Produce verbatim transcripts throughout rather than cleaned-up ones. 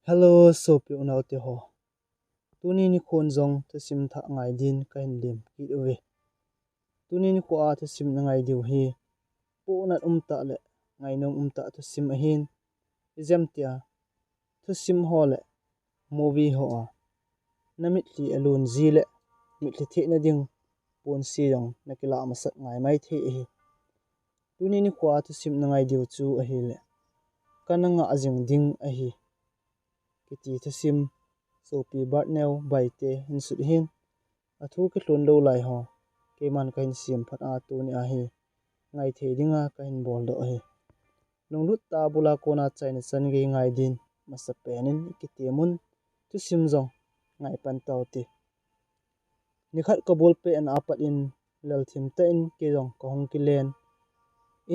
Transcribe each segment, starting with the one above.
Hello, sopi unaute ho. Tuni nikhon jong thusim thah ngai din kahin lem kit uve. Tuni nikho a thusim na ngai diu hi pohnat umtah le ngainom umtah thusim ahin. Ijemtia thusim ho le movie ho a namitlhi alun ji le mitlhi thehna ding ponsi jong nakilah masat ngai mai thei ahi. Tuni nikho a thusim na ngai diu chu ahile, Kana ngah jing ding ahi, kiti thusim, sopi Batneo Baite hinsut ahin. Athu kilhun lou lai ho keiman kahin sem phat a tuni ahi ngai thei dinga kahin boldoh ahi. Lunglut tah a bula kona chaina chan gei ngai din masapen in ikitemun thusim jong ngai pan taute. Nikhat ka ball pet na apat in lelthim tah in kei jong kahung kilen.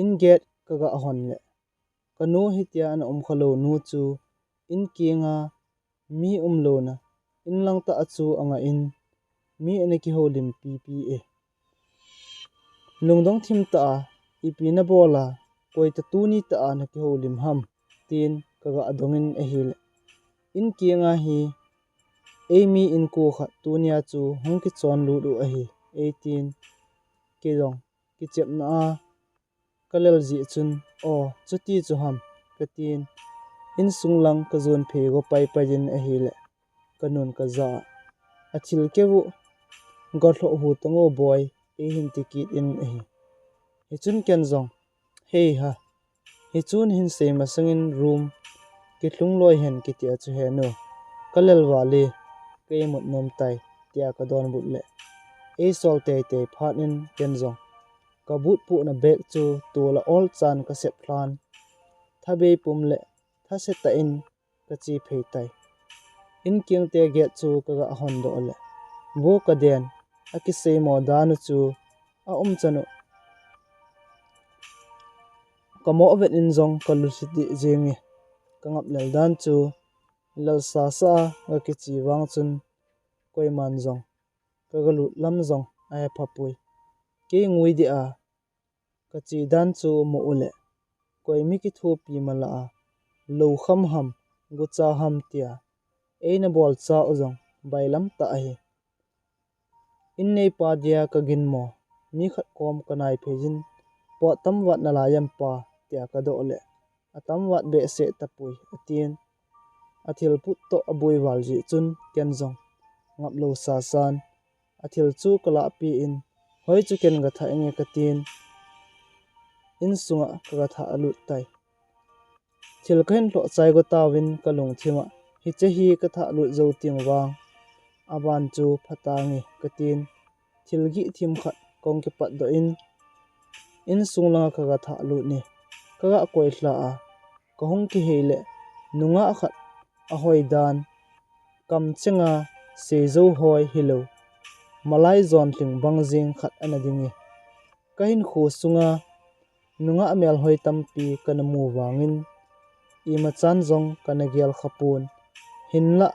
In gate kaga hon le kanu hitia ana umkha lou nu chu in kinga mi umlouna in langtah a chu angah in mi ana kihoulim pipi e. Lungdong thim tah a, Ipi nabol a, koi tah tuni tah a nakihoulim ham, tin kaga dongin ahile, in kinga hi eimi inko khat tunia chu hung kichon lut u ahi, eitin kei jong kichepna a kalel jeh chun, Aw, chuti chu ham, katin insung lang kajon phei go paipai in ahile, kanun kajah a, Athil keu galhoh hu tango boi, eihin tikit in ahi. Hichun ken jong, Hei ha, hichu nahin sei masangin room kilhung loi hen kitia chu henu, kalel vale, ka imut nom tai, tia kadonbut le eisol teitei phat in ken jong ka boot pohna bag chu tola olchan kasep lhan, thabei pum le thase tah in kache phei tai. In kingte gate chu kaga hondoh le, vo kaden, akiseimo dan u chu aumchan u kamoh vet in jong kalut hiti jenge. Kangap lel dan chu lelsasa a kakiche vang chun koiman jong kaga lut lam jong ahepha poi. Kei ngui dia kache dan chu mu u le, koi mi kithopi mala a, lou kham ham, gucha ham tia eina bolcha u jong bailam tah ahi. In neipa dia kaginmo, mi khat kom kanai phei jin, pot tam vat nalai em pa, tia kadoh le, atam vat behseh tapoi, atin, athil put toh aboi val jeh chun ken jong ngaplou sasan, athil chu kalahpeh in, hoi chu ken gathah inge katin, insunga kaga thah lut tai. Thil kahin lhoh chai go tauvin kalungthim a, hiche hi kathah lut jou teng vang, aban chu phatange katin, thil gih thim khat kahung kipatdoh in, insung langa kaga thah lut e. Kaga koilha a, kahung kihei le, nungah khat ahoi dan, kamchenga seijou hoi hilou, malai jonlhing bang jeng khat ana ding e. Kahinkho sunga nungah melhoi tampi kana mu vangin, imachan jong kana gel khapon. Hinlah,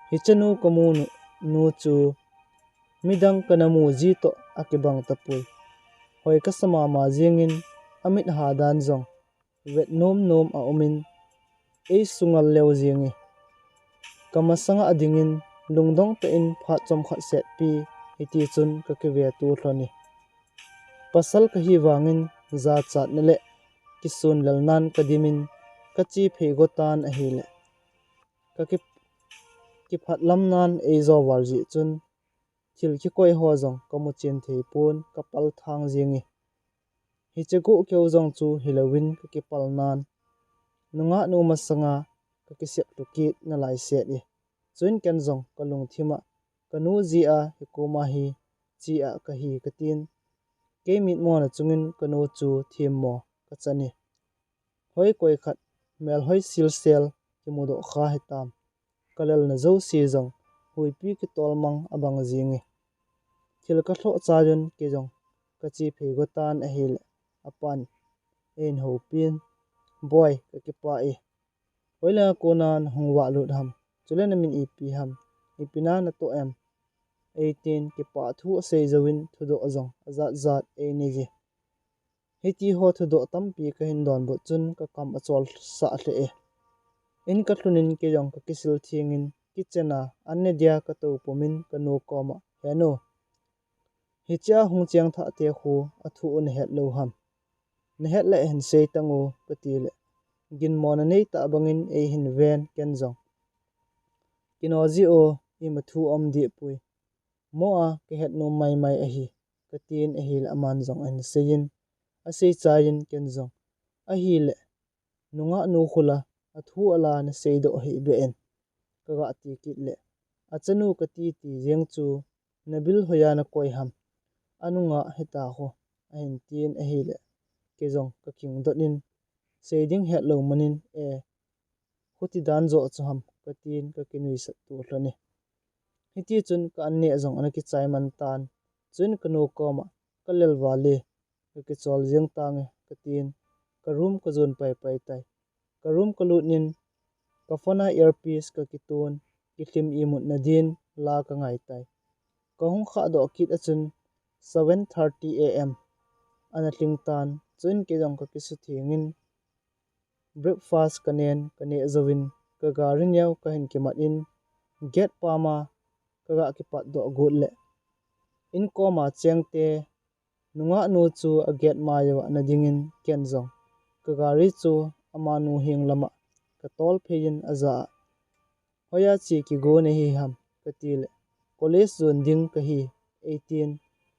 hichenu kamu nu, nu chu midang kana mu ji toh akibang tapoi. Hoi kasa mama jengin, amit ha dan jong vet nom nom aumin, eisungal leu jenge. Kamasanga adingin, lungdong tah in phat chomkhat setpi, hitichun kakiveto lhon e. Pasal kahi vangin, jachatna le kisunlelnan kadimin, kache phei go tan ahile, kaki, kiphatlamnan eijo val jeh chun, thil kikoi ho jong kamuchen theipon, kapal thang jenge. Hiche goh keu jong chu hilouvin kakipalnan, nungah nu masanga kakisep lhu kit nalai set e. Chuin ken jong kalungthim a, kanu jeh a hikoma hi che a kahi katin, kei mitmona chungin kanu chu themmo kachan e. Hoi koi khat melhoi silsel kimudoh kha hitam, kalelna jouse jong huipi kitolmang abang jenge. Thil kalhoh chaiyun kei jong kache phei go tan ahile, apan eina houpin, Boi, kakipah e. Hoilanga kona nahung vahlut ham, chule namin ipi ham, ipi na natoh em, eitin kipah thu asei jouvin thudoh jong ajat jat einei je. Hitiho thudoh tampi kahin donbut chun kakam acholsah lheh e. In kalhun in kei jong kakisil theng in kitchen a an ne dia katou pum in kanu koma, "He nu, hichea hung cheng thah te khu athu u nahet lou ham? Nahet le hin sei tang u," kati le, "Ginmo nanei tah bangin eihin ven ken jong. Kino ji u, ima thu aum deh poi. Mo a kahet nom maimai ahi," katin ahile aman jong ahin sei in, asei chai in ken jong, "Ahile, nungah nu khu la, athu ala nasei doh hih beh in," kaga ti kit le, "Achanu kati ti jeng chu, nabil hoiya nakoi ham? Anungah hita khu," ahin tin ahile, kei jong kakhing dot in, "Sei ding het lou man in, e, khuti dan joh chu ham," katin kakinuisat to lhon e. Hiti chun ka an neh jong ana kichai man tan. Chun kanu koma, "Kalel val e, kakichol jeng tange," katin, ka room kajon paipai tai. Ka room kalut in, ka phone a earpiece kakitun, kilhim imut nadin la kangai tai. Kahung khah doh kit a chun seven thirty A M ana lhing tan. Chun kei jong kakisutheng in, breakfast kanen, kaneh jouvin, ka gari neo kahin kimat in, gate pam a kaga kipat doh got le, in koma chengte nungah nu chu a gate mai uva ana dingin ken jong ka gari chu amanu heng lama katol phei in aja a, "Hoiya che kigon nahi ham?" kati le, "College jon ding kahi," eitin.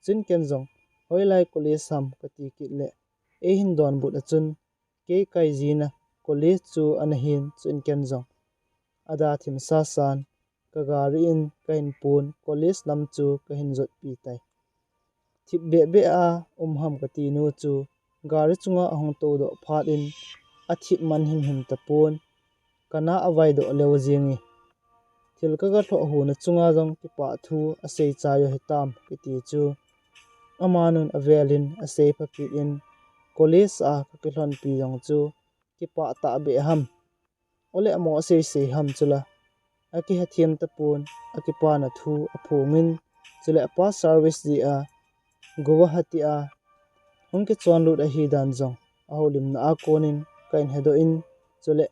Chun ken jong, "Hoilai college ham?" kati kit le, eihin donbut a chun, kei kaijina college chu ana hin, chun ken jong ada thim sasan ka gari in kahin pun college lam chu kahin jotpi tai. Thip behbeh a um ham kati nu chu gari chunga ahung tou doh phat in athip man himhim tapon, kana avai doh leu jeng e. Thil kaga lhoh huna chunga jong kipah thu asei chai u hitam kiti chu amanun avel in asei pha kit in, college a kakilhonpi jong chu kipah tahbeh ham, ole amo asei sei ham chula, akihethem tapon, akipana thu aphongin, chule apa service dia Guwahati a hung kichonlut ahi dan jong ahoulimna a konin kahin hedoh in, chule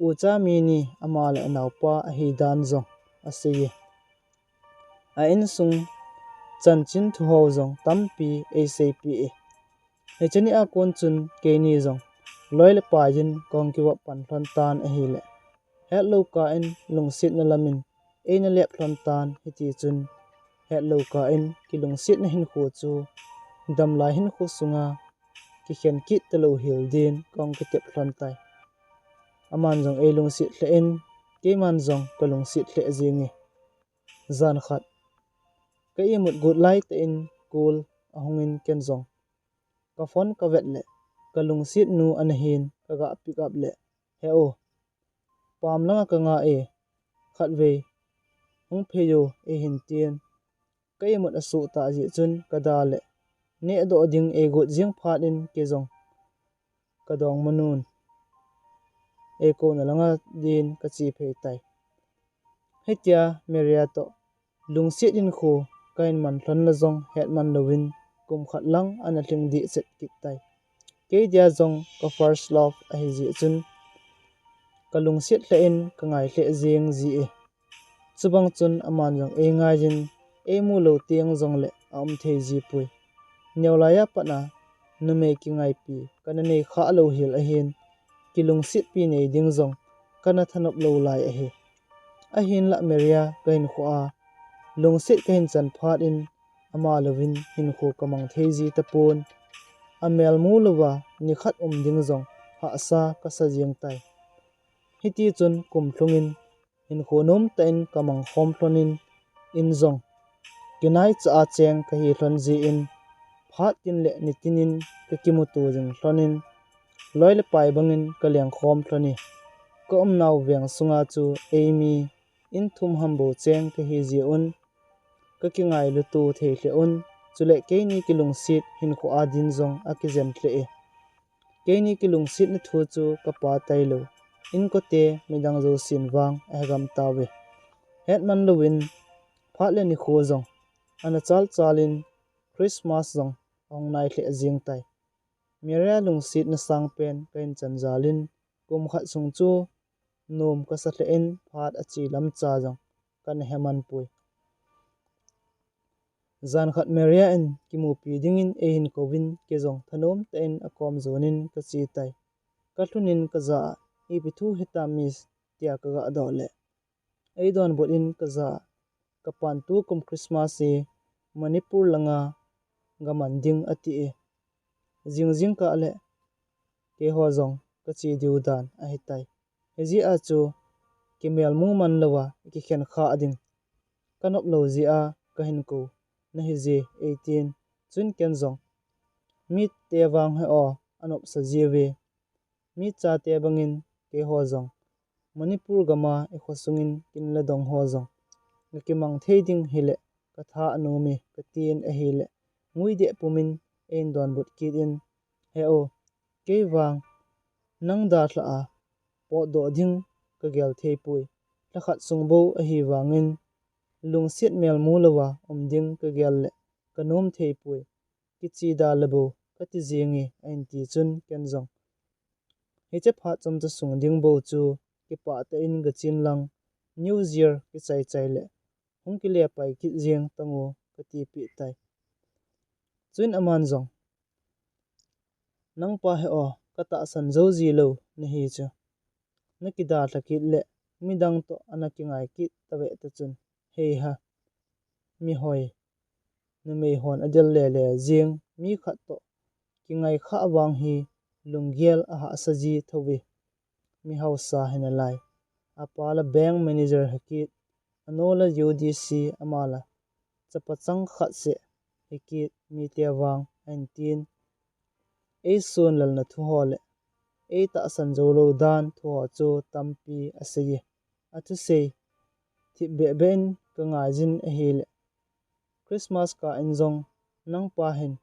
ucha mi ni ama le anaopa ahi dan jong asei e. A insung chanchin thu ho jong tampi eiseipeh e. Hiche ni a kon chun keini jong loi le pai in kahung kivop pan lhon tan ahile, hetlou kah in lungsetna lam in eina lep lhon tan, hiti chun hetlou kah in kilungsetna hinkho chu damlai hinkho sunga kikhen kit talou hel din kahung kitep lhon tai. Aman jong eilungset lheh in, keiman jong kalungset lheh jeng e. Jan khat ka imut got laitah in call ahung in ken jong ka phone kavet le kalungset nu ana hin kaga pick up le, "He u, pam langa kanga e, khatvei hung phei o," eihin tin. Ka imut asuh tah jeh chun kada le nehdoh ding eigot jeng phat in kei jong kadongmanun eikouna langa din kache phei tai. Hitia Maria toh lungset hinkho kahin man lhonna jong hetman louvin kum khat lang ana lhing deh chet kit tai. Kei dia jong ka first love ahi jeh chun kalungset lheh in kangai lheh jeng ji e. Chubang chun aman jong eingai in, eimu lou teng jongle aum thei ji poi. Neolai a pat a numei kingaipi kana nei khah lou hel ahin, kilungsetpi nei ding jong kana thanop lou lai ahi. Ahinlah Maria kahinkho a lungset kahin chan phat in, ama louvin hinkho kamang thei ji tapon. Amel mu louva nikhat um ding jong hahsa kasa jeng tai. Hiti chun kum lhungin hinkho nomtah in kamang khom lhonin, in jong kinaicha a cheng kahi lhon jeh in, phat tin le nitin in kakimuto jing lhonin, loi le pai bangin kaleng khom lhon e. Ka umnau veng sunga chu eimi in thum ham bou cheng kahi jeh un, kakingailuto thei lheh un, chule keini kilungset hinkho a din jong akijen lheh e. Keini kilungsetna thu chu kapa tailou, inkote midang jousen vang ahegam tauve. Hetman louvin phat le nikho jong ana chal chal in Christmas jong ahung nai lheh jeng tai. Maria lungsetna sangpen kahin chan jal in kum khat sung chu nom kasa lheh in phat ache lamcha jong kana heman poi. Jan khat Maria in kimupi dingin eihin kouvin, kei jong thanom tah in akom jonin kache tai. Kalhun in kajah a, "Ipi thu hitam miss?" tia kagah doh leh, eidonbut in kajah a, "Kapan tukum Christmas hi Manipur langa gaman ding," ati e. Jing jingkah leh keiho jong kache diu dan ahitai. Hijeh a chu kimelmu man louva ikikhen kha ding kanop lou jeh a kahin kou nahi je, eitin. Chun ken jong, "Mite vang hi o, anopsa jiuve. Mi chate bangin keiho jong Manipur gama ikhosungin kin le dong ho jong gakimang thei ding hileh katha anom e," katin ahileh, ngui deh pumin eidonbut kit in, "He o, kei vang nang dalhah a potdoh ding kagel thei poi. Lhakhat sung bou ahivangin lungset melmu louva um ding kagel leh kanom thei poi. Kiche da le bou kati jenge," ahin ti chun ken jong, "Hiche phat chomcha sung ding bou chu kipah tah in gachen lang, New Year kichai chai leh hung kile pai kit jeng tange," kati peh tai. Chun aman jong, "Nangpa hi o, katahsan jou ji lou nahi chu. Nakidalha kit leh midang toh ana kingai kit tave ta chun, hei ha, mihoi, numei hon adel lele jeng, mi khat toh kingai kha vang hi lunggel ahahsa ji thou ve. Mi hausa hi nalai. Apa la bank manager hi kit, anu la U D C, ama la chapa chang khat seh hi kit, mite vang," ahin tin. Eisunlalna thu ho leh eitahsan jou lou dan thu ho chu tampi asei e. Athusei thip behbeh in kangai jin ahileh, Christmas kah in jong nangpa hin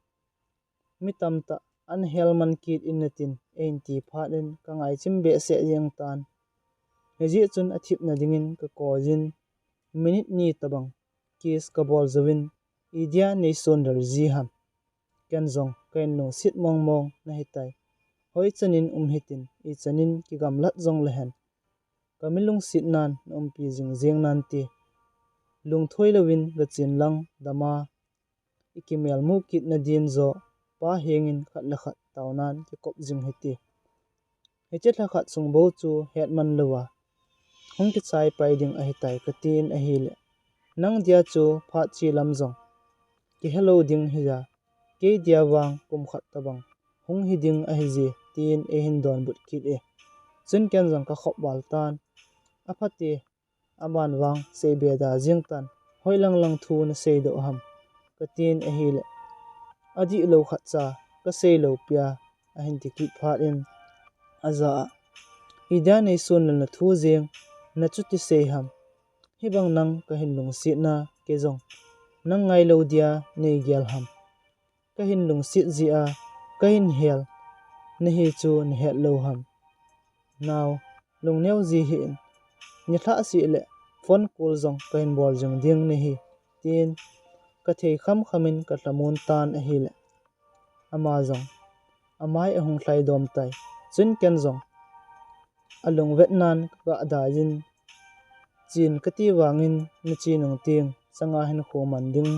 mi tamtah ana hel man kit in natin, eihin ti phat in kangai chim behseh jeng tan. Hijeh chun athipna dingin kakoi jin, minute ni tobang kiss kabol jouvin, "Idia neisunlal ji ham? Ken jong kahin lungset mong mong nahi tai. Hoi chan in um hitin, ichan in kigamlat jong lehen, kami lungsetnan naumpi jing jeng nante. Lungthoi louvin gachen lang, dama ikimelmu kitna din joh, pa hengin khat le khat taonan kikop jing hite. Hiche lhakhat sung bou chu hetman louva hung kichai pai ding ahitai," katin ahileh, "Nang dia chu phat che lam jong kihe lou ding hija, kei dia vang kum khat tobang hung hi ding ahi je," tin eihin donbut kit e. Chun ken jong kakhop val tan. "Aphate, aban vang seibe da jeng tan, hoilang lang thu nasei doh ham?" katin ahileh, "Adihlou khatcha kasei lou pia," ahin ti kit phat in, ajah a, "Idia neisunlalna thu jeng nachuti sei ham? Hibang nang kahin lungsetna kei jong nang ngailou dia neigel ham? Kahin lungset jeh a kahin hel nahi chu nahet lou ham? Nao, lungneo ji hih in, nilhah seh leh phone call jong kahin bol jing ding nahi," tin kathei kham kham in kalhamon tan ahileh, ama jong amai ahung lhai dom tai. Chun ken jong alungvetnan kagah dai jin, "Chen kati vangin nache nung teng changa hinkho man ding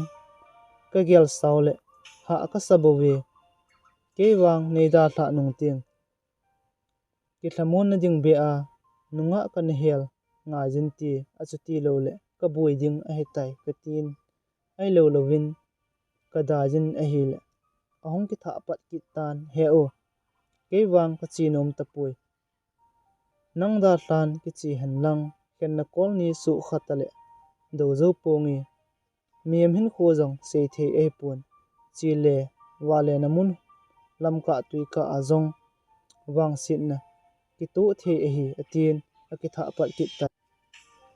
kagel sao leh hah kasa bouve. Kei vang neidalhah nung teng kilhamon nading beh a nungah kana hel ngai jin te, achuti louleh kaboi ding ahitai," katin, ahilou louvin kadai jin ahileh, ahung kithah pat kit tan, "He o, kei vang kache nom tapoi. Nang dalhan kiche hen lang, khenna kol ni sukha taleh dou jou ponge. Mihem hinkho jong sei thei ahipon. Che le vale na mun lamkah tuikah a jong vangsetna kitoh thei ahi," atin akithah pat kit tai.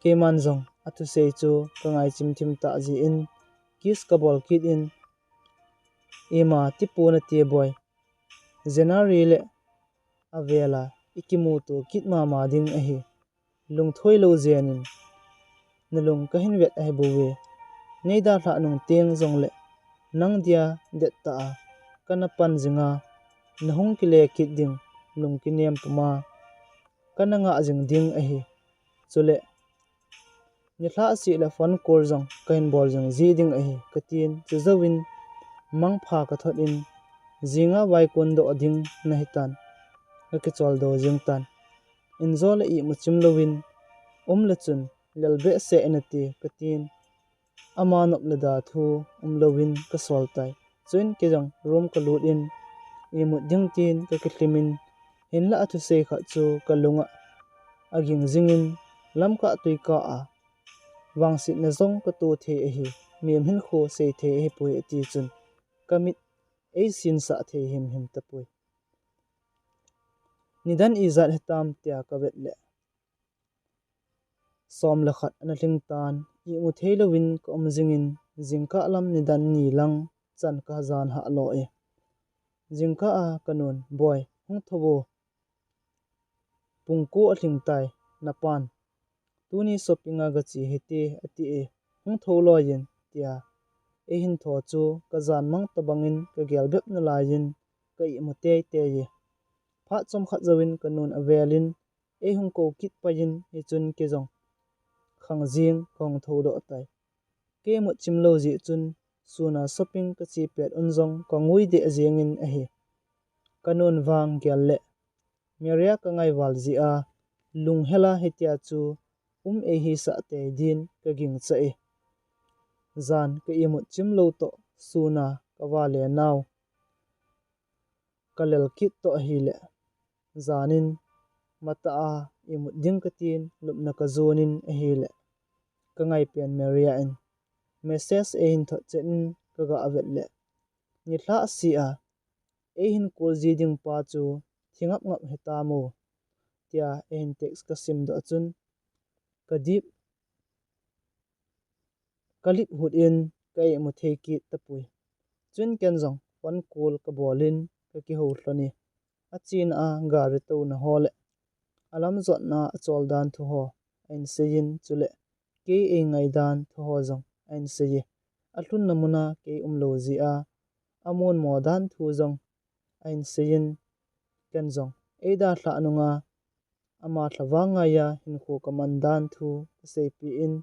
Keiman jong athusei chu kangai chim thim tah jeh in kiss kabol kit in, "Ima tipon ati boi. January leh avel a ikimuto kit mama ding ahi. Lungthoi lou jen in nalung kahin vet ahi bouve. Neidalhah nung teng jongleh nang dia dettah a kana pan jinga, nahung kile kit ding lungkinem puma kana ngah jing ding ahi. Chule nilhah seh le phone call jong kahin bol jing ji ding ahi, katin, chujouvin mangpha kathot in, jinga vaikon doh ding nahitan, kakicholdo jing tan. Injo le imu chim louvin um le chun lel behseh in ati, katin, ama nop le da thu umlouvin kasol tai. Chuin kei jong room kalut in, imut ding tin kakilhim in, hinlah athusei khat chu kalunga aging jingin, lamkah tuikah a vangsetna jong kato thei ahi, mihem hinkho sei thei ahipoi ati chun, kamit eisinsah thei himhim tapoi. Nidan ijat hitam tia kavet le som le khat ana lhing tan, imu thei louvin kaum jingin, jingkah lam nidan ni lang chan kajan hah lo e. Jingkah a kanun, Boi, hung thou vo, pung ko alhing tai, napan tuni shopping a gache hite, ati e, hung thou loi in, tia eihin thou chu kajan mang tobangin kagel bep nalaiyin ka imu teitei e. Phat chomkhat jouvin kanun avelin eihung kou kit paiyin, hichun kei jong khang jeng kahung thoudoh tai. Ka imut chim lou jeh chun suna shopping kache pet un jong kangui deh jengin ahi. Kanun vang gel le Maria kangai val jeh a lunghel a hitia chu um eihisah tei din kagingcha e. Jan ka imut chim lou toh suna kavale nau kalel kit toh ahile, janin matah a imut ding katin lupna kajonin ahile, kangai pen Maria in message eihin thot chet in kaga vet le, nilhah seh a eihin call ji ding pa chu thi ngap ngap hitam o, tia eihin text kasimdoh chun, kadip kalip hut in ka imu thei kit tapoi. Chun ken jong phone call kabolin kakihou lhon e. Achena a gari touna ho le alamjotna achol dan thu ho ahin seiyin, chule kei eingai dan thu ho jong ahin sei e. Alhunna muna kei umlou jeh a amonmo dan thu jong ahin seiyin, ken jong eidalhah nunga ama lhavang ngaiya hinkho kaman dan thu kaseipeh in,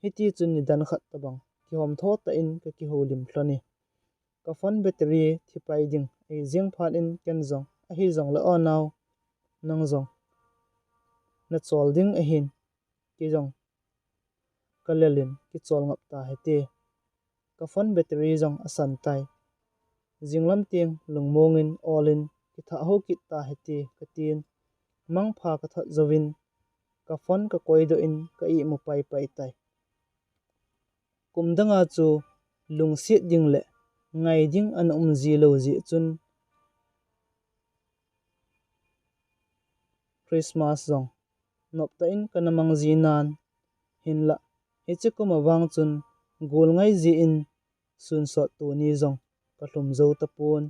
hitichun nidan khat tobang kihomtho tah in kakihoulim lhon e. Ka phone battery thipai ding ahijeng phat in ken jong, ahijongle o nao, nang jong nachol ding ahin, kei jong kalel in kichol ngap tahite. Ka phone battery jong asan tai. Jinglam teng lungmong in ol in kithah hou kit tahite katin, mangpha kathot jouvin ka phone kakoidoh in ka imu paipai tai. Kum danga chu lungset ding le ngai ding ana um ji lou jeh chun Christmas jong noptah in kana mang ji nan, hinlah hiche kum a vang chun gol ngai jeh in sunsot tuni jong kalhum jou tapon,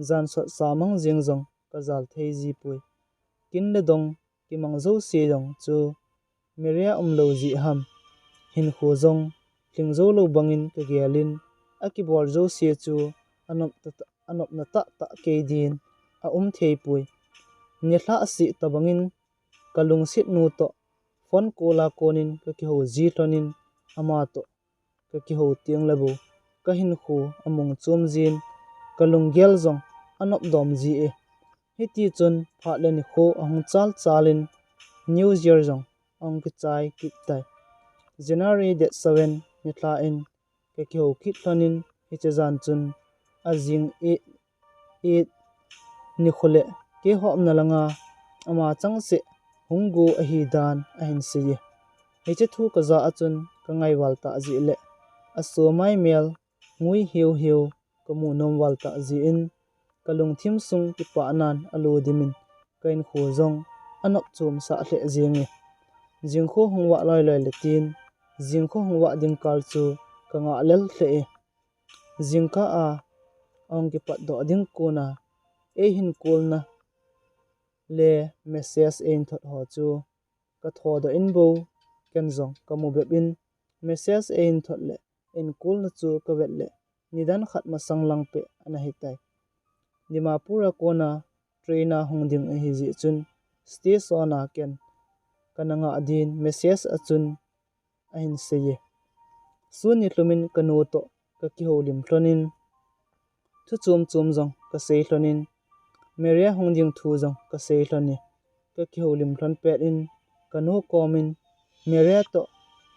jansot samang jeng jong kajal thei jipoi. Kin le dong kimang jouse jong chu Maria umlou jeh ham, hinkho jong lhing jou lou bangin kagel in, akibol jouse chu anop ta, anopna tahtah kei din aum theipoi. Nilhah seh tobangin kalungset nu toh phone call a konin kakihou ji lhon in, ama toh kakihou tengle bou kahinkho among chom jin, kalunggel jong anop dom ji e. Hitichun phat le nikho ahung chal chal in New Year jong ahung kichai kit tai. January date seven nilhah in kakihou kit lhon in, hiche jan chun ajing e, e, nikho le keiho umna langa ama changseh hung go ahi dan ahin sei e. Hiche thu kaja a chun kangai val tah jeh le asomai mel ngui hiu hiu kamu nom val tah jeh in, kalungthim sung kipahnan alo dimin, kahinkho jong anop chom sah lheh jenge. Jingkho hung vah loi loi le tin, jingkho hung vah ding kal chu kangah lel lheh e. Jingkah a ahung kipatdoh ding kona eihin call na le message eihin thot ho chu kathodoh in bou, ken jong kamu bep in message eihin thot le eihin call na chu kavet le nidan khat masang lang peh ana hitai. Dimapur a kona train a hung ding ahijeh chun station a ken kana ngah din message a chun ahin seiye. Sun nilhum in kanu toh kakihoulim lhon in, thu chom chom jong kasei lhon in, Maria hung ding thu jong kasei lhon e. Kakihoulim lhon pet in, kanu kom in, Maria toh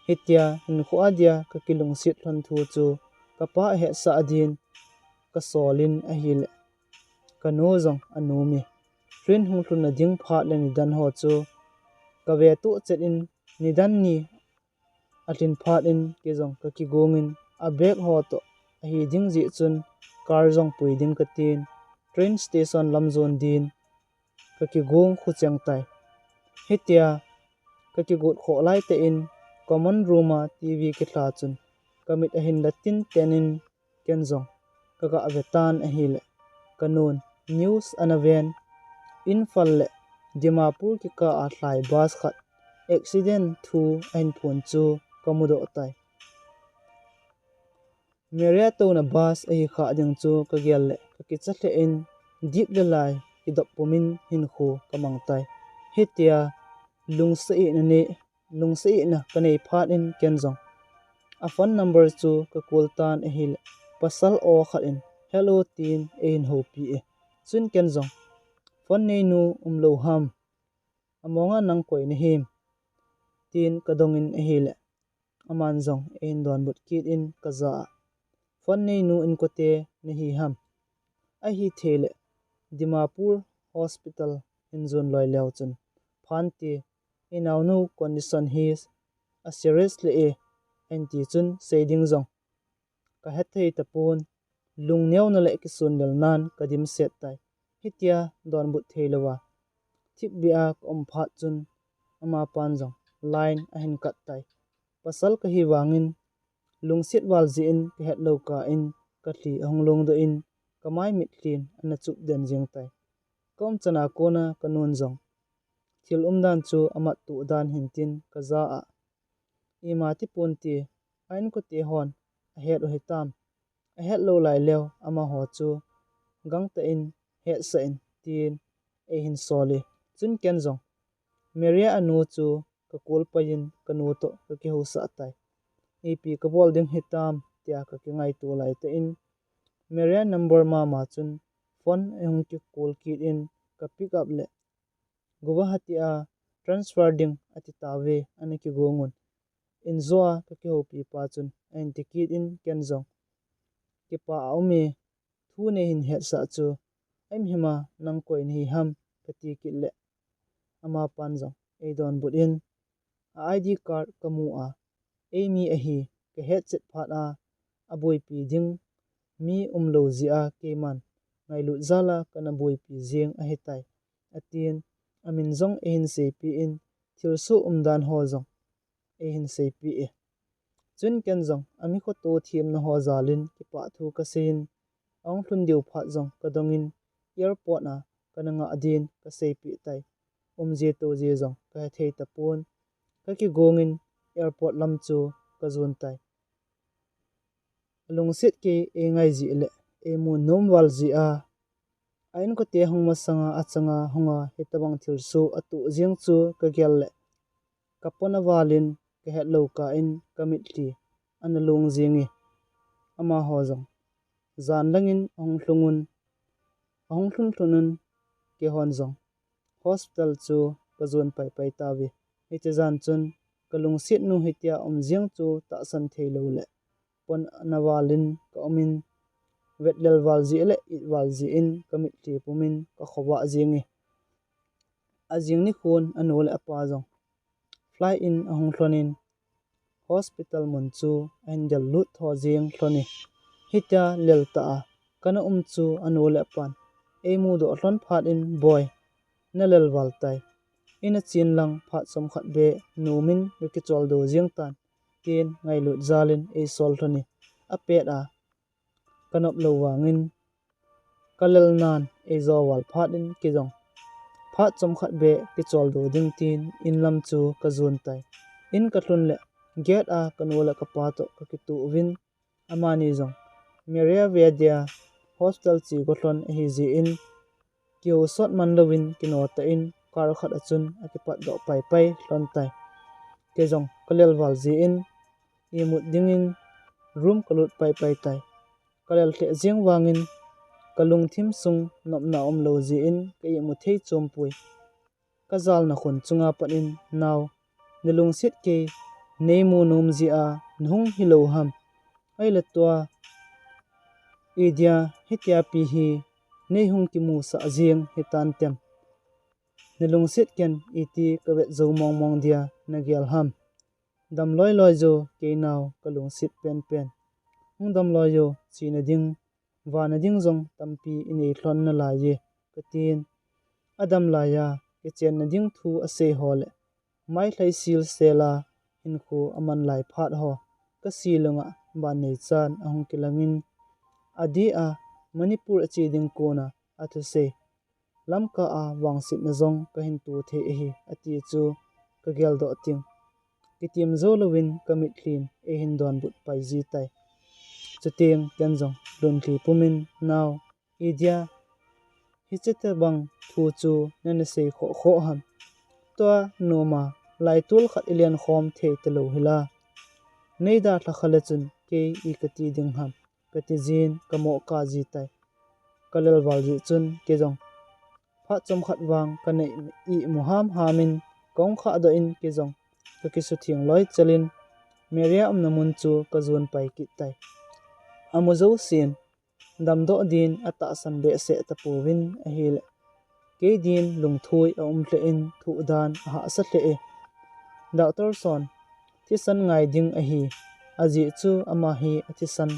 hitia hinkho a dia kakilungset lhon thu chu kapa ahetsah din kasol in ahile, kanu jong anom e. Train hung lhun na ding phat le nidan ho chu kave toh chet in, nidan ni alhin phat in kei jong kakigong in, abag ho toh ahi ding jeh chun car jong pui ding katin, train station lam jon din kakigong khucheng tai. Hitia kakigot khoh lai tah in common room a TV kilha chun kamit ahin la tinten in, ken jong kaga ve tan ahile, kanun news ana ven, Imphal le Dimapur kikah a lhai bus khat accident thu ahin phon chu kamudoh tai. Maria touna bus ahi kha ding chu kagel le kakicha lheh in, dip le lai kidop pum in hinkho kamang tai. Hitia lungsetna nei, lungsetna kanei phat in ken jong a phone number chu kacall tan ahile, pasal aw khat in hello tin eihin houpi e. Chun ken jong, phone neinu umlou ham, amonga nang koi nahim, tin kadong in ahile, aman jong eihin donbut kit in kaja a, phone neinu inkote nahi ham, ahithei le Dimapur hospital hin jon loi leu chun phante, inaonu condition hi aserious le e, ahin ti chun sei ding jong kahethei tapon, lungneona le kisunlelnan kadimset tai. Hitia donbut theilouva thipbeh a kaum phat chun, amapan jong line ahin kat tai. Pasal kahi vangin lungset val jeh in kahetlou kah in kalhi ahung longdoh in kamai mitlhin ana chup den jeng tai. Kaumchan a kona kanun jong thil umdan chu amat toh dan hintin kaja a, ima tipon ti a inkote hon ahet u hitam, ahetlou lai leu amaho chu gangtah in hetsah in, tin eihin sol e. Chun ken jong Maria anu chu kacall pai in kanu toh kakihousah tai. Ipi kabol ding hitam tia kakingaito lai tah in, Maria number mama chun phone ahung kicall kit in kapick up le, Guwahati a transfer ding ati tauve, ana kigong un. Injo a kakihoupi pa chun ahin ti kit in ken jong, kipa aume, thu neihin hetsah chu, ahimhim a nang koi nahi ham, kati kit le, amapan jong eidonbut in, a ID card kamu a, eimi ahi kahet chet phat a, aboipi ding mi umlou jeh a keiman ngailut jal a kana boipi jeng ahitai, atin, amin jong eihin seipeh in, thilsoh umdan ho jong eihin seipeh e. Chun ken jong amikhoto themna ho jal in kipah thu kasei in, ahung lhun diu phat jong kadong in, airport a kana ngah din kaseipeh tai. Umji toji jong kahethei tapon, kakigong in airport lam chu kajon tai. Alungset kei eingai jeh le eimu nom val jeh a, a inkote hung masanga achanga hunga hitobang thilsoh atoh jeng chu kagel le, kapona val in kahetlou kah in kamitlhi ana long jeng e. Amaho jong jan lang in ahung lhung un, ahung lhun lhun un, keihon jong hospital chu kajon paipai tauve. Hiche jan chun kalungsetnu hitia um jeng chu tahsan theilou le, pona val in kaum in, vetlel val jeh le it val jeh in kamitlhi pum in kakhovah jeng e. Ajing nikhon anu le apa jong flight in ahung lhon in, hospital mun chu ahin del lut tho jeng lhon e. Hitia lel tah a kana um chu anu le apan eimudoh lhon phat in, Boi, nalel val tai. Ina chen lang phat chomkhat beh nom in kakicholdo jeng tan, tin ngailut jal in eisol lhon e. Apet a kanop lou vangin kalel nan eijo val phat in kei jong phat chomkhat beh kicholdo ding tin in lam chu kajon tai. In kalhun le gate a kanu le kapa toh kakitoh uvin, amani jong Maria ve dia hospital che go lhon ahi jeh in, kihousot man louvin kino tah in car khat a chun akipat doh paipai lhon tai. Kei jong kalel val jeh in imut dingin room kalut paipai tai. Kalel lheh jeng vangin kalungthim sung nopna umlou jeh in ka imu thei chompoi. Kajalna khun chunga pat in, "Nao, nalungset kei neimu nom jeh a nahung hilou ham? Ahile tua idia hitia pi hi neihung kimusah jeng hitan tem? Nalungset ken iti kavet jou mongmong dia nagel ham? Damloi loi jo kei nao, kalungset penpen. Hung damloi jo, chena ding, vana ding jong tampi inei lhon nalai e," katin. Adam laiya kichenna ding thu asei ho le mailhai silsel a hinkho aman lai phat ho kasi lungah ban neichan ahung kilangin, adeh a Manipur ache ding kona athusei, Lamka a vangsetna jong kahin to thei ahi, ati chu kageldoh ting. Kitim jou louvin kamitlhin eihin donbut pai ji tai. Chuteng ken jong lunglhi pumin, "Nao, idia hiche tobang thu chu nana sei khoh khoh ham? Tua noma laitol khat ilen khom thei talou hila, neidalha kha le chun kei i kati ding ham?" kati jin kamoh kah ji tai. Kalel val jeh chun kei jong phat chomkhat vang kana imu hamham in kahung khahdoh in kei jong kakisutheng loi chelin Maria umna mun chu kajon pai kit tai. Amu jousen damdoh din atahsan behseh tapouvin ahile, kei din lungthoi aum lheh in thohdan ahahsa lheh e. Doctor son thisan ngai ding ahi, ajeh chu ama hi athisan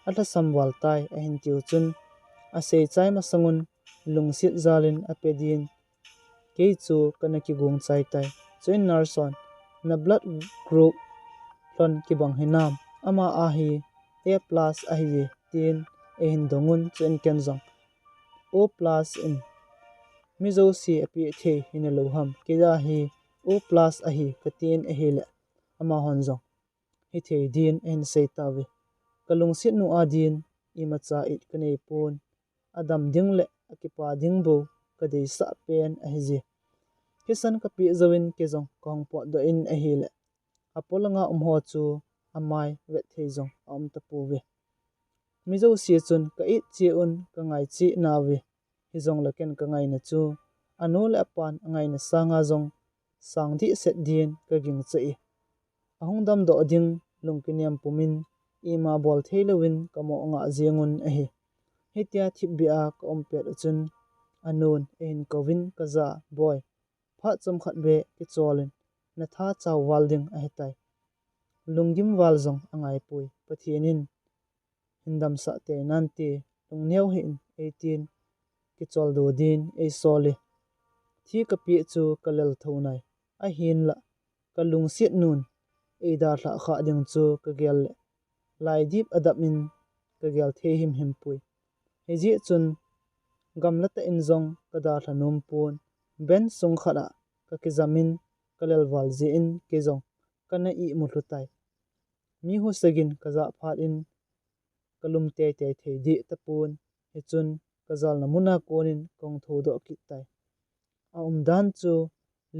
alhasam val tai ahin tiu chun, asei chai masangun lungset jalin ape din kei chu kana kigong chai tai. Chuin nurse hon, "Na blood group lhon kibang hinam? Ama a hi A plus ahi e," tin eihin dongun, chuin ken jong, "O plus in mi jouse apeh thei hina lou ham? Keija hi O plus ahi," katin ahile, amahon jong, "Hithei din ahin sei tauve. Kalungset nu a din imacha it kanei pon. Adam ding le akipa ding bou kadeisah pen ahi je. Thisan kapeh jouvin kei jong kahung potdoh in ahile, apolanga um ho chu amai vet thei jong aum tapouve. Mi jouse chun ka it cheh un, kangai cheh nauve. Hijongle ken kangaina chu anu le apan angaina sanga jong sang dehset din kagingcha e. Ahung damdoh ding lungkinem pumin ima bol thei louvin kamoh ngah jengun ahi. Hitia thipbeh a kaum pet u chun anun eihin kouvin, 'Kaja, boi, phat chomkhat beh kicholin natha chau val ding ahitai. Lunggim val jong angaipoi. Pathen in hin damsah tei nante, lungneo hih in,' eitin, kicholdo din eisol e. Thi kapeh chu kalel thou nai. Ahinlah kalungset nun eidalhah khah ding chu kagel le laidip adap in kagel thei himhim poi. Hijeh chun gamla tah in jong kadalha nom pon, bench sung khat ah kakijam in kalel val jeh in kei jong kana ihmu lhu tai. Mi husa gin kajah phat in kalum teitei thei deh tapon, hichun kajalna mun a konin kahung thoudoh kit tai. Aumdan chu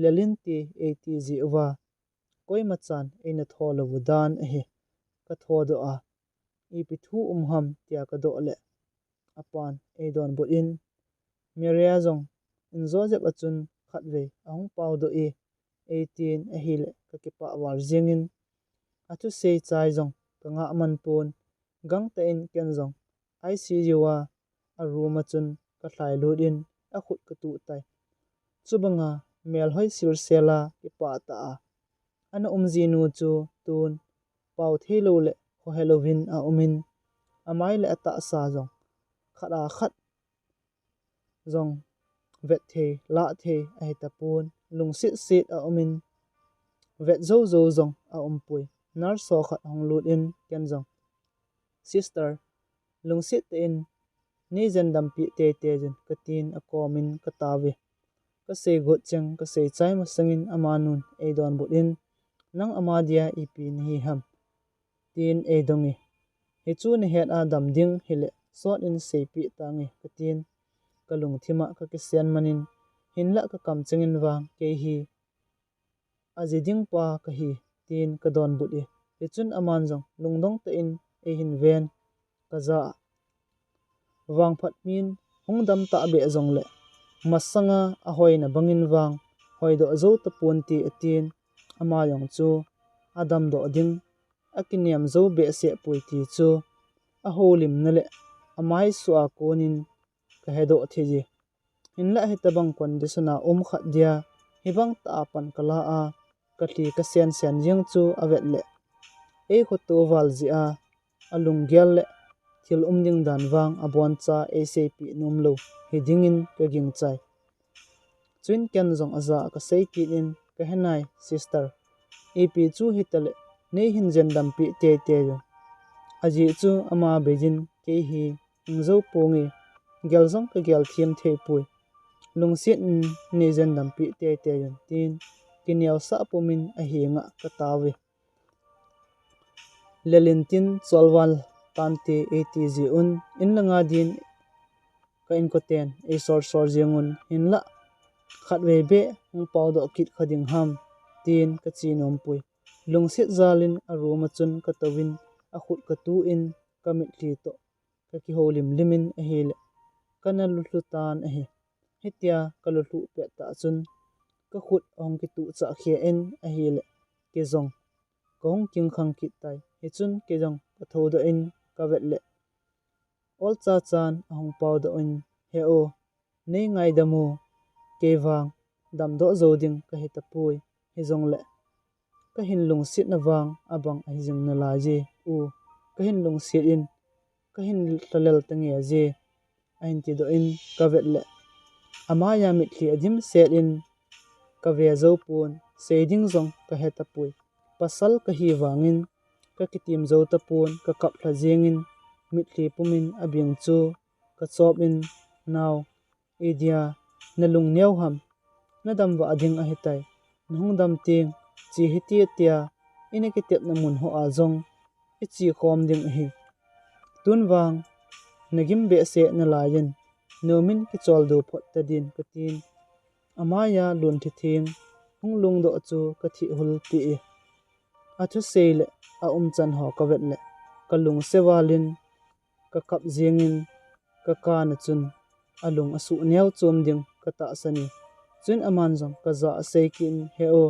lel inte eiti jeh uva, koimachan eina tho lou u dan ahi. Kathodoh a, ipi thu um ham tia kadoh leh, apan eidonbut in, Maria jong in Joseph a chun khatvei ahung paodoh e, eitin ahileh kakipah val jengin, athusei chai jong kangah man pon, gangtah in ken jong I C U a, a room a chun kalhailut in akhut katuh tai. Chubanga melhoi silsel a kipah tah a ana um jinu chu tun pao theilou le khohelouvin aumin, amai le atahsa jong khat a khat jong vet thei, lah thei ahitapon, lungsetset aumin, vet joujou jong aumpoi. Nurse ho khat ahung lut in ken jong, Sister, lungset tah in neijen dampeh teitei jin, katin akomin kataove. Kasei got cheng kasei chai masangin amanun eidonbut in, Nang ama dia ipi nahi ham? tin eidonge. Hichu nahet a dam ding hileh sot in seipeh tange, katin kalungthim a kakisen manin, Hinlah ka kamcheng in vang kei hi aji ding pa kahi, tin ka donbut e. Hichun aman jong lungdong tah in eihin ven, ka ja a. Vangphat min hung dam tahbeh jongleh masanga ahoina bangin vang hoidoh jou tapon ti atin, ama jong chu adamdoh ding akinem jou behseh poi ti chu ahoulimna leh amaisu a konin ka hedoh thei e. Hinlah hitobang condition a um khat dia hibang tah a pan kala a, kalhi kasen sen jeng chu avet leh eikhoto val jeh a alunggel leh thil um ding dan vang aboncha eiseipeh nomlou hidingin kagingchai. Chuin ken jong aja a kasei kit in, kahe nai sister, ipi chu hitaleh neihin jendampeh teitei un. Ajeh chu ama beiyin kei hi hing jou ponge, gel jong kagel them theipoi. Lungset in neijendampeh teitei un, tin kineosah pumin ahenga kataove. Lelin tin cholval tante eiti ji un, in langa din ka inkoten eisol sol jeng un, hinlah khatvei beh hung paodoh kit kha ding ham, tin kache nompoi. Lungset jalin aroom a chun katouvin, akhut katu in, kamitlhi toh kakihoulim limin ahileh kana lulhu tan ahi. Hitia kalulhu pettah chun kakhut ahung kituhchah kheh in ahileh kei jong kahung kingkhang kit tai. Hichun kei jong kathoudoh in kavet leh olcha chan ahung paodoh in, he o, neingaidam o, kei vang damdoh jou ding kahitapoi. Hijongleh kahin lungsetna vang abang ahijing nalaiye, u, kahin lungset in kahin lhalel tange je, ahin tidoh in kavet leh amaiya mitlhi adimset in kave jou pon, sei ding jong kahetapoi. Pasal kahi vangin kakitim jou tapon, kakap lha jengin mitlhi pumin abeng chu kachop in, nao, idia nalung neo ham, nadamvah ding ahitai, nahung dam teng che hite, tia ina kitepna mun hoa jong iche khom ding ahi. Tun vang nagim behseh nalaiyin, nomin kicholdo phot tadin, katin amaiya lungthim hung lungdoh chu kathihhulpeh e. Athusei leh aumchan ho kavet leh kalungse valin kakap jengin kakana chun alung asuh neo chom ding katahsan e. Chuin aman jong kaja a asei kit in, he o,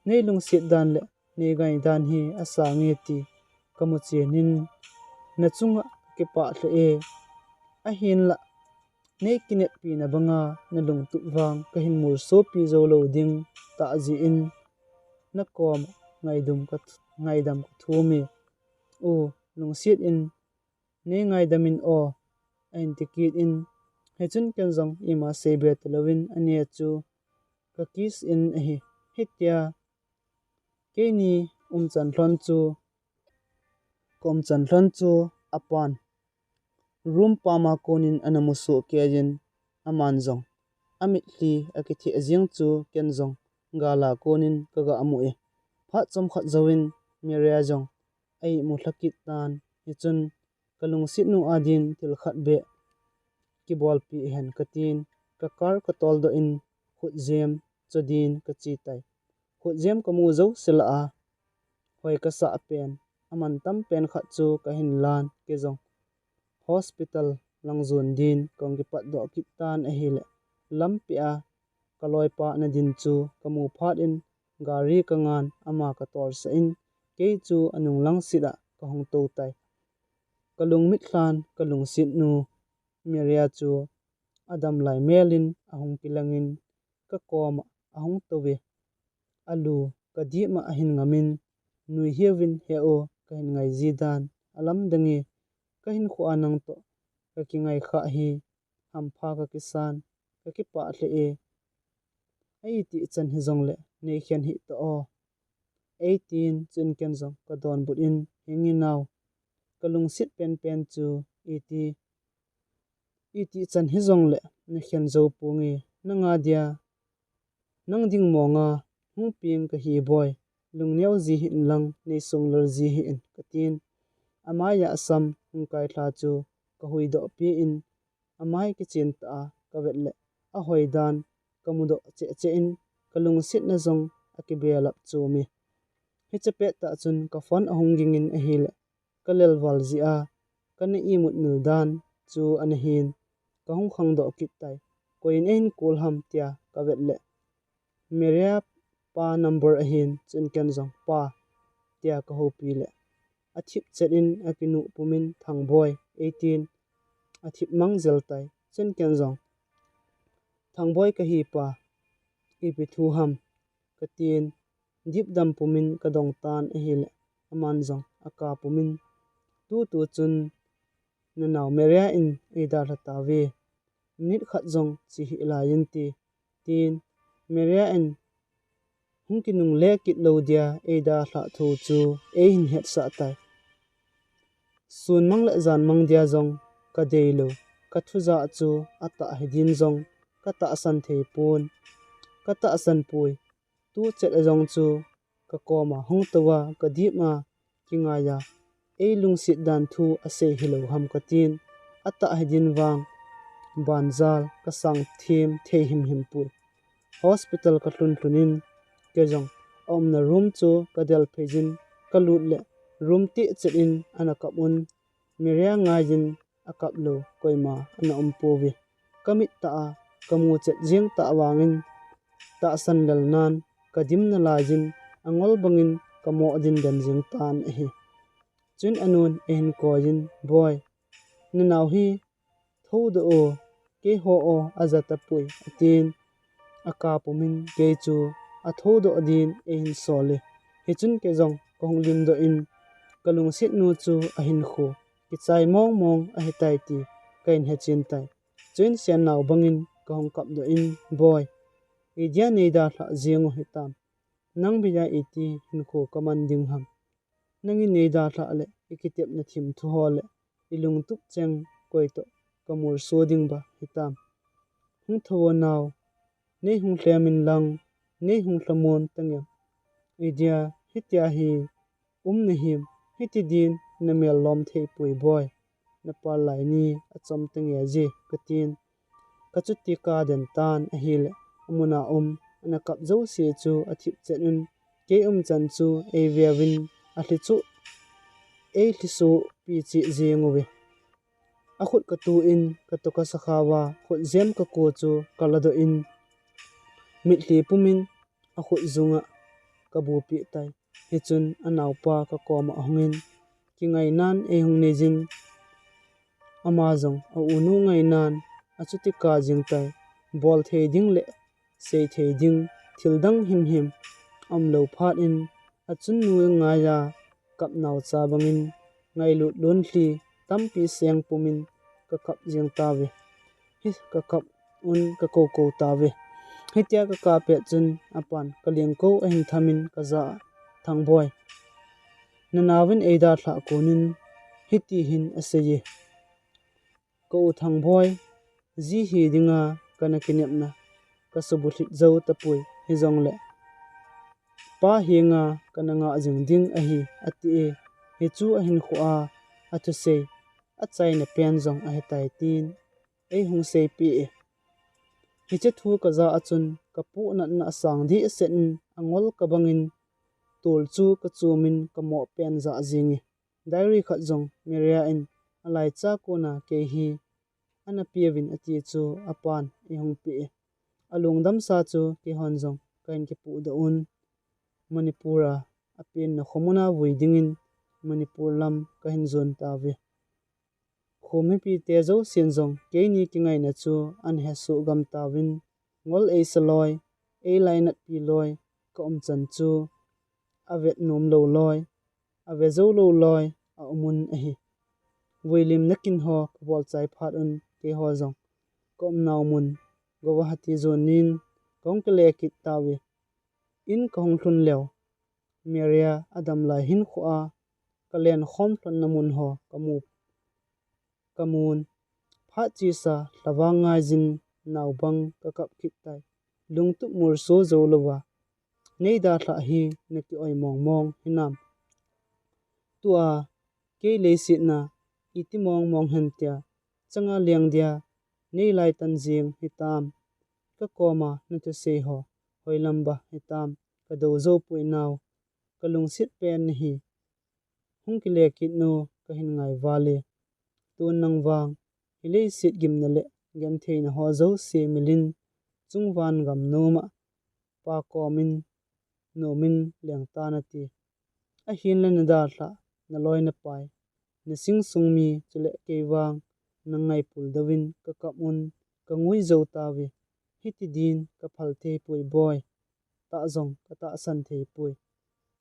neilungset dan leh neingai dan hi asange ti kamu chenin nachunga kakipah lheh e. Ahinlah neikineppi na banga nalungtup vang kahin molsopi joulou ding tah jeh in nakoma ngaidam kathum e. U, lungset in neingaidam in o, ahin tikit in, hichun ken jong ima seibe talouvin ane chu kakiss in ahi. Hitia keini umchan lhon chu, kaumchan lhon chu apan room pama konin ana musoh keiyin, aman jong amitlhi akitheh jeng chu ken jong gala konin kaga mu e. Phat chomkhat jouvin Maria jong a-ihmu lhakit tan, hichun kalungset nu adin thil khat beh kibolpeh hen katin, ka car katoldoh in khutjem chodin kachetai. Khutjem kamu jouse lah a hoi kasah pen, amantam pen khat chu kahin lan, kei jong hospital lang jon din kahung kipatdoh kit tan ahileh, lampi a kaloipa ana din chu kamu phat in gari kangan, ama katolsah in kei chu anung langset a kahung tou tai. Kalung mitlhan kalungset nu Maria chu adam lai melin ahung kilangin kakoma ahung touve. Alu kadip ma ahin ngamin, nuihiuvin he o, kahin ngaiji dan alamdang e, kahinkhoa nangtoh kakingai khah hi hampha kakisan, kakipah lheh e. Itih chan hijongleh neikhen hih tao, eitin, chuin ken jong kadonbut in, He nge nao, kalungset penpen chu iti, itih chan hijongleh nakhen jou ponge, nanga dia nang ding monga hung peng kahi boi, lungneo ji hih in lang, neisonglel ji hih in, katin. Amaiya asam hung kailha chu kahuidoh peh in, amai kichen tah a kavet leh ahoi dan kamudoh cheh cheh in kalungsetna jong akibelap chom e. Hiche pettah chun kaphone ahung ging in ahile, kalelval jeh a kana imut mil dan chu ana hin, kahung khangdoh kit tai. Koi in ahin call ham tia kavet le, Maria pa number ahin, chun ken jong, Pa, tia kahoupi le, athip chet in akinuh pumin, Thangboi, eitin, athip mang jel tai. Chun ken jong, Thangboi kahi pa, ipi thu ham, katin, dipdam pumin kadong tan ahile, aman jong akap pumin, Tutu chun nanao Maria in eidalha tauve, minute khat jong che hih lai inte, tin, Maria in hung kinungle kit lou dia eidalhah thu chu eihin hetsah tai. Sun mang le jan mang dia jong kadei lou, kathujah chu atah hidin jong katahsan thei pon, katahsan poi. Tu chet a jong chu kakoma hung touva kadip a kingaiya, eilungset dan thu asei hilou ham katin, atah hidin vang banjal kasang them thei himhim poi. Hospital kalhun lhun in, kei jong aumna room chu kadel phei jin, kalut le room teh chet in ana kap un, Maria ngaiyin akap lou koima ana um pouve. Kamit tah a kamu chet jeng tah vangin tahsan lelnan kadim nalaiyin angol bangin kamoh denden jeng tan ahi. Chun anun ahin koiyin, Boi, nanao hi thoudoh o, keiho o aja tapoi, atin, akap pumin kei chu athoudoh din eihin sol e. Hichun kei jong kahung limdoh in, kalungset nu chu ahinkho kichai mong mong ahitai ti kahin hechen tai. Chuin sennao bangin kahung kapdoh in, Boi, idia neidalhah jeng u hitam? Nang bia iti hinkho kaman ding ham? Nangin neidalhah le ikitepna thim thu ho le ilungtup cheng koi toh kamolso ding ba hitam? Hung thou o nao, neihung lhem in lang, neihung lhamon tangem? Idia hitia hi um nahim, hiti din namel lom thei poi Boi, napal lai ni achom tange ji, katin. Kachuti kaden tan ahile, amuna um ana kap jouse chu athip chet un, kei umchan chu eiveuvin alhi chu eilhisoh pi cheh jeng uve. Akhut katu in katoh kasakha uva khutjem kaku chu kaladoh in, mitlhi pumin akhut jung a kabu peh tai. Hichun anaopa kakoma ahungin, kingainan eihung neijin, ama jong aunu ngainan achuti kap jeng tai. Bol thei ding le sei thei ding thil dang himhim aumlou phat in, achunnu ngaiya kap naocha bangin ngailut lonlhi tampi seng pumin kakap jeng tauve. Hi kakap un kakoukou tauve. Hitia kakap pet chun apan kalengkou ahin thamin kajah a, Thangboi, nanaovin eidalhah konin hiti hin aseiye. Ka u Thangboi, ji hi dinga kana kinepna kasubulhit jou tapoi, hijongle pa henga kana ngah jing ding ahi, atie. Hichu ahinkhoa athusei achaina pen jong ahitai, tin eihung seipeh e. Hiche thu kajah a chun kapohnatna asang dehset in angol kabangin tol chu kachumin kamoh pen jah jenge. Diary khat jong Maria in alaicha kona kei hi ana peuvin ati chu apan eihung peh e. Alungdamsa chu keihon jong kahin kipuhdoh un, Manipur a apenna khomun a vui dingin Manipur lam kahin jon tauve. Kho mipite jousen jong keini kingaina chu ana hesoh gam tauvin, ngol eisa loi, eilainatpi loi kaumchan chu avet nomlou loi, ave joulou loi aumun ahi. Vuilimna kin ho kabolchai phat un keiho jong kaumnau mun Guwahati jonin kahung kile kit tauve. In kahung lhun leu, Maria adam lai hinkhoa kalen khom lhonna mun ho kamu, kamun. Phat chesa lhavang ngaijin naobang kakap kit tai. Lungtup molso joulouva neidalhah hi naki oi mong mong hinam? Tua kei leiset na iti mong mong hen tia changa leng dia neilaitan jeng hitam? Ka koma na thusei ho hoilam ba hitam, ka dou jou pui nau, ka lungset pen nahi. Hung kile kit nu ka hin ngai vale. Tun nang vang, hi leiset gimna le gentheina ho jouse milin, chungvan gam noma pa komin nomin lengta nati. Ahinla na dalha, na loi na pai, na sing sung mi chule kei vang, nang ngaipul douvin ka kap un, ka ngui jou tauve. Hiti din ka phal thei pui boi, tah jong ka tahsan thei pui.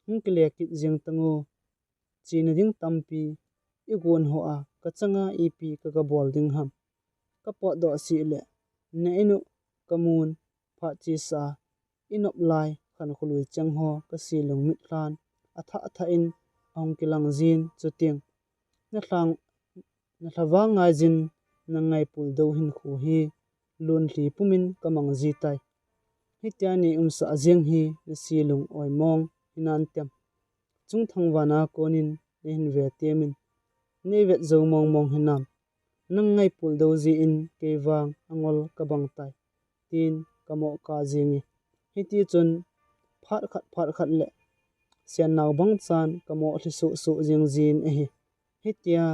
Hung kile kit jeng tango, chena ding tampi i gon ho a, ka changa ipi ka ga bol ding ham. Ka potdoh sih le, na inu ka mun, phat chesa, i nop lai, khan khului cheng ho, ka silung mit lhan, athah athah in, ahung kilang jin, chuteng. Na thlang, na thlavang ngai jin, nang ngaipul dou hinkho hi, lun thli pumin ka mang ji tai. Hitia nei umsah jeng hi, na silung oimong, hinan tem. Chungthang vana konin, na hin ve temin. Nei vet jou mong mong hinam. Nang ngaipul dou jin kei vang angol ka bang tai, tin ka mo ka jing e. Hiti chun phat khat phat khat le sen nau bang chan ka mo thli suh suh jing jin ahi. Hitia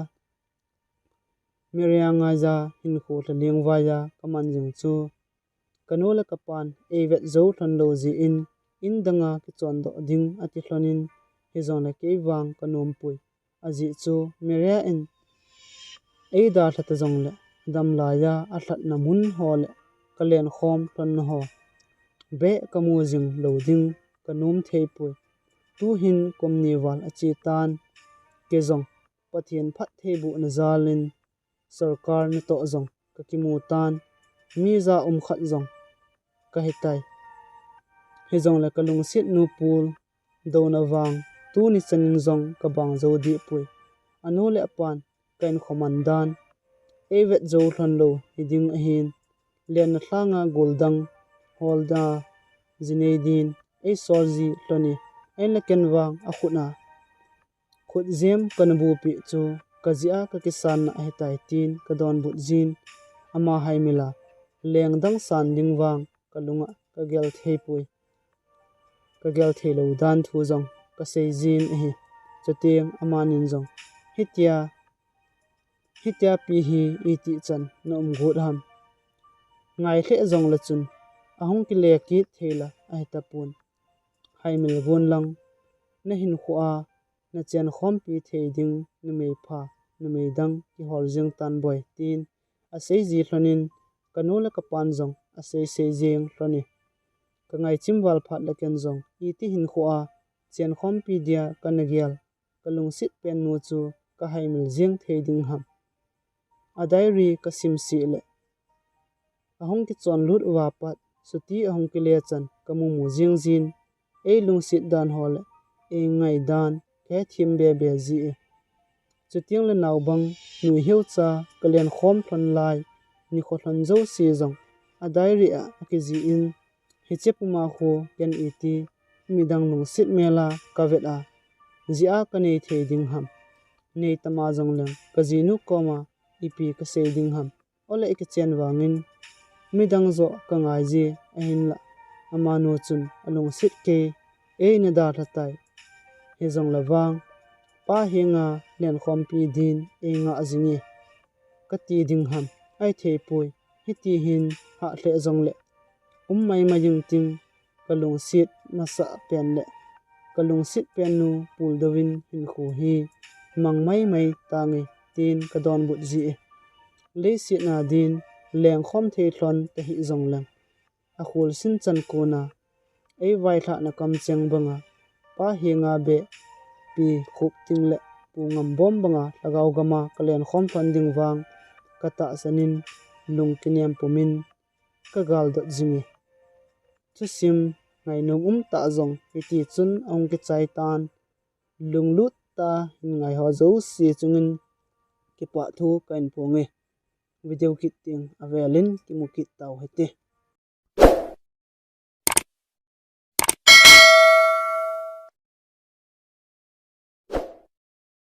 Maria ngaija hinkho thla ling vaija ka man jing chu, ka nu le ka pan ei vet jou lhon lou jin, in danga kichon doh ding ati lhonin, hijongle kei vang ka nom pui. Ajeh chu Maria in ei dalha ta jongle, dam laija alhatna mun ho le ka lenkhom lhonna ho beh ka mu jing lou ding ka nom thei pui. Tuhin kum ni val ache tan, kei jong Pathen phattheibohna jalin sorkar natoh jong ka kimu tan, mi ja um khat jong ka hitai. Hijongle ka lungset nu pul douna vang, tuni chanin jong ka bang jou deh pui. Anu le apan ka inkho man dan, ei vet jou lhon lou hiding ahin, lenna lhanga goldang holda ji nei din ei sol ji lhon e. Ahinla ken vang akhut a khut jem kana bupeh chu ka jeh a ka kisanna ahitai tin ka donbut jin, ama haimil a lengdang san ding vang ka lunga ka gel thei pui. Ka gel thei lou dan thu jong ka sei jin ahi. Chuteng amanin jong, hitia, hitia pi hi iti chan na um got ham. Ngai lheh jongle chun ahung kile kit thei la ahi tapon. Haimil gon lang, na hinkho a na chenkhompi thei ding numei pha, numei dang kihol jing tan boi, tin asei ji lhonin, ka nu le ka pan jong asei sei jeng lhon e. Ka ngaichim val phat le ken jong iti hinkho a chenkhompi dia kana gel, ka lungset pen nu chu ka haimil jeng thei ding ham. A diary ka sim sih le, ahung kichon lut uva pat, chuti ahung kile chan ka mumu jeng jin, ei lungset dan ho le ei ngai dan ka hethem be be ji e. Chuteng le naobang nuiheu cha ka lenkhom lhon lai, nikho lhon jouse jong a diary a akijih in, hiche puma khu ken iti midang lungset mel a ka vet a, jeh a ka nei thei ding ham. Nei tama jongleng ka jinu koma ipi ka sei ding ham. Ole i kichen vangin midang joh ka ngai ji ahinla, amanu chun alungset kei, ei na dalha tai. Hijongle vang, pa henga lenkhompi din ei ngah jing e, ka ti ding ham. Ahi thei pui, hiti hin hah lheh jongle um mai mai jing ting, ka lungset masa pen le ka lungset pen nu pul douvin hinkho hi mang mai mai tange, tin ka donbut ji e. Leiset na din lengkhom thei lhon ta hih jongleng, akhul sin chan kona ei vailhahna kamcheng banga, pa henga beh pi khup ting le pu ngam bom banga lhagao gama ka lenkhom lhon ding vang ka tahsan in, lung kinem pumin ka galdot jing e. Thusim ngainom um tah jong hiti chun ahung kichai tan, lunglut tah in ngai ho jouse chungin kipah thu ka hin phong e. Video kit teng avelin kimu kit tau hite.